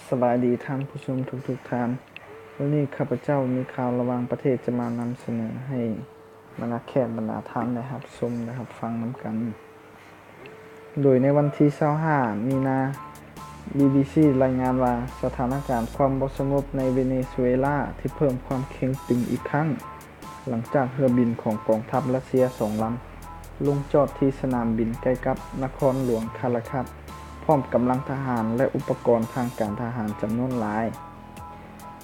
ສະບາຍດີທ່ານຜູ້ຊົມທຸກໆທ່ານ. ມື້ນີ້ຂ້າພະເຈົ້າມີຂ່າວລະຫວ່າງປະເທດຈະມານຳສະເໜີໃຫ້ບັນດາແຂກບັນດາທ່ານໄດ້ຮັບຊົມ ແລະ ຮັບຟັງນຳກັນ. ໂດຍໃນວັນທີຊາວຫ້າ ມີນາ ບີບີຊີ ລາຍງານວ່າ ສະຖານະການຄວາມບໍ່ສະຫງົບໃນເວເນຊູເອລາທີ່ເພີ່ມຄວາມເຄັ່ງຕຶງອີກຄັ້ງ ຫຼັງຈາກເຮືອບິນຂອງກອງທັບຣັດເຊຍສອງລຳ ລົງຈອດທີ່ສະໜາມບິນໃກ້ກັບນະຄອນຫຼວງຄາລາຄັດ ພ້ອມກຳລັງທະຫານ ແລະ ອຸປະກອນທາງການທະຫານຈຳນວນຫຼາຍ,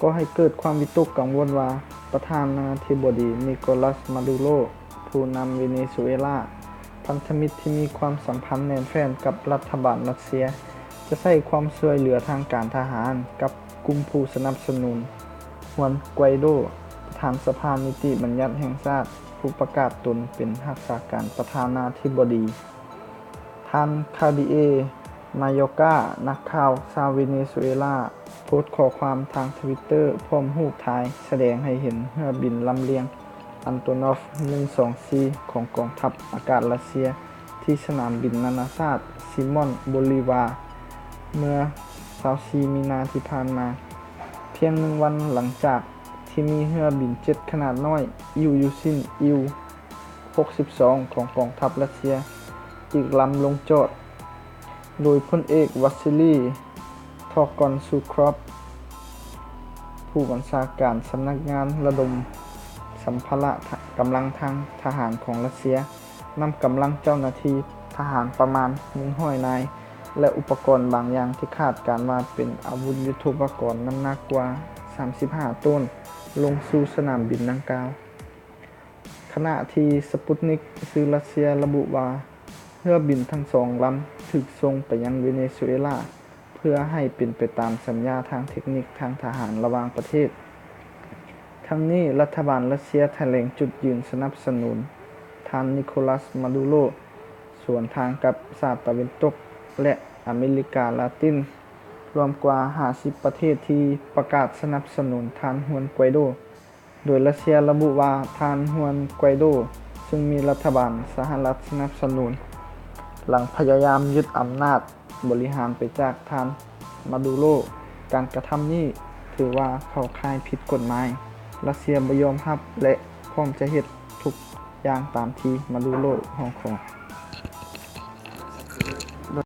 ກໍ່ໃຫ້ເກີດຄວາມວິຕົກກັງວົນວ່າ ປະທານາທິບໍດີ ນິໂກລັສ ມາດູໂຣ ຜູ້ນຳເວເນຊູເອລາ ພັນທະມິດທີ່ມີຄວາມສຳພັນແໜ້ນແຟ້ນກັບລັດຖະບານຣັດເຊຍ ຈະໃຊ້ຄວາມຊ່ວຍເຫຼືອທາງການທະຫານກັບກຸ່ມຜູ້ສະໜັບສະໜູນ ຮວນ ໄກວໂດ ປະທານສະພານິຕິບັນຍັດແຫ່ງຊາດ ຜູ້ປະກາດຕົນເປັນຮັກສາການປະທານາທິບໍດີ. ທ່ານ ຄາດີເອ ມາໂຍກາ ນັກຂ່າວຊາວເວເນຊູເອລາ ໂພສຂໍ້ຄວາມທາງທະວິດເຕີ ພ້ອມຮູບຖ່າຍສະແດງໃຫ້ເຫັນເຮືອບິນລຳລຽງ ອັນໂຕນອຟ ໜຶ່ງສອງສີ່ ຂອງກອງທັບອາກາດຣັດເຊຍ ທີ່ສະໜາມບິນນານາຊາດ ຊີມອນ ໂບລີວາ ເມື່ອຊາວສີ່ ມີນາທີ່ຜ່ານມາ, ພຽງໜຶ່ງວັນຫຼັງຈາກທີ່ມີເຮືອບິນເຈັດຂະໜາດນ້ອຍ ອິວຢູຊິນ ອິວຫົກສິບສອງ ຂອງກອງທັບຣັດເຊຍອີກລຳລົງຈອດ, ໂດຍພົນເອກ ວາຊິລີ ທອກອນຊູຄຣອບ ຜູ້ບັນຊາການສຳນັກງານລະດົມສຳພາລະກຳລັງທາງທະຫານຂອງຣັດເຊຍ ນຳກຳລັງເຈົ້າໜ້າທີ່ທະຫານປະມານໜຶ່ງຮ້ອຍນາຍ ແລະ ອຸປະກອນບາງຢ່າງທີ່ຄາດການວ່າເປັນອາວຸດຍຸດໂທປະກອນນ້ຳໜັກກວ່າສາມສິບຫ້າໂຕນ ລົງສູ່ສະໜາມບິນດັ່ງກ່າວ. ຂະນະທີ່ສະປຸດນິກ ສື່ຣັດເຊຍລະບຸວ່າ ເຮືອບິນທັງສອງລຳຖືກສົ່ງໄປຍັງເວເນຊູເອລາ ເພື່ອໃຫ້ເປັນໄປຕາມສັນຍາທາງເຕັກນິກທາງທະຫານລະຫວ່າງປະເທດ. ທັງນີ້, ລັດຖະບານຣັດເຊຍຖະແຫຼງຈຸດຢືນສະໜັບສະໜູນທ່ານ ນິໂຄລັສ ມາດູໂຣ ສວນທາງກັບຊາດຕາເວັນຕົກ ແລະ ອາເມລິກາລາຕິນ ລວມກວ່າຫ້າສິບປະເທດທີ່ປະກາດສະໜັບສະໜູນທ່ານ ຮວນ ໄກວໂດ. ໂດຍຣັດເຊຍລະບຸວ່າທ່ານ ຮວນ ໄກວໂດ ຊຶ່ງມີລັດຖະບານສະຫະລັດສະໜັບສະໜູນ ຫຼັງພະຍາຍາມຍຶດອຳນາດບໍລິຫານໄປຈາກທ່ານ ມາດູໂຣ ການກະທຳນີ້ຖືວ່າເຂົ້າຂ່າຍຜິດກົດໝາຍ, ຣັດເຊຍບໍ່ຍອມຮັບ ແລະ ພ້ອມຈະເຮັດທຸກຢ່າງຕາມທີ່ມາດູໂຣຮ້ອງຂໍ.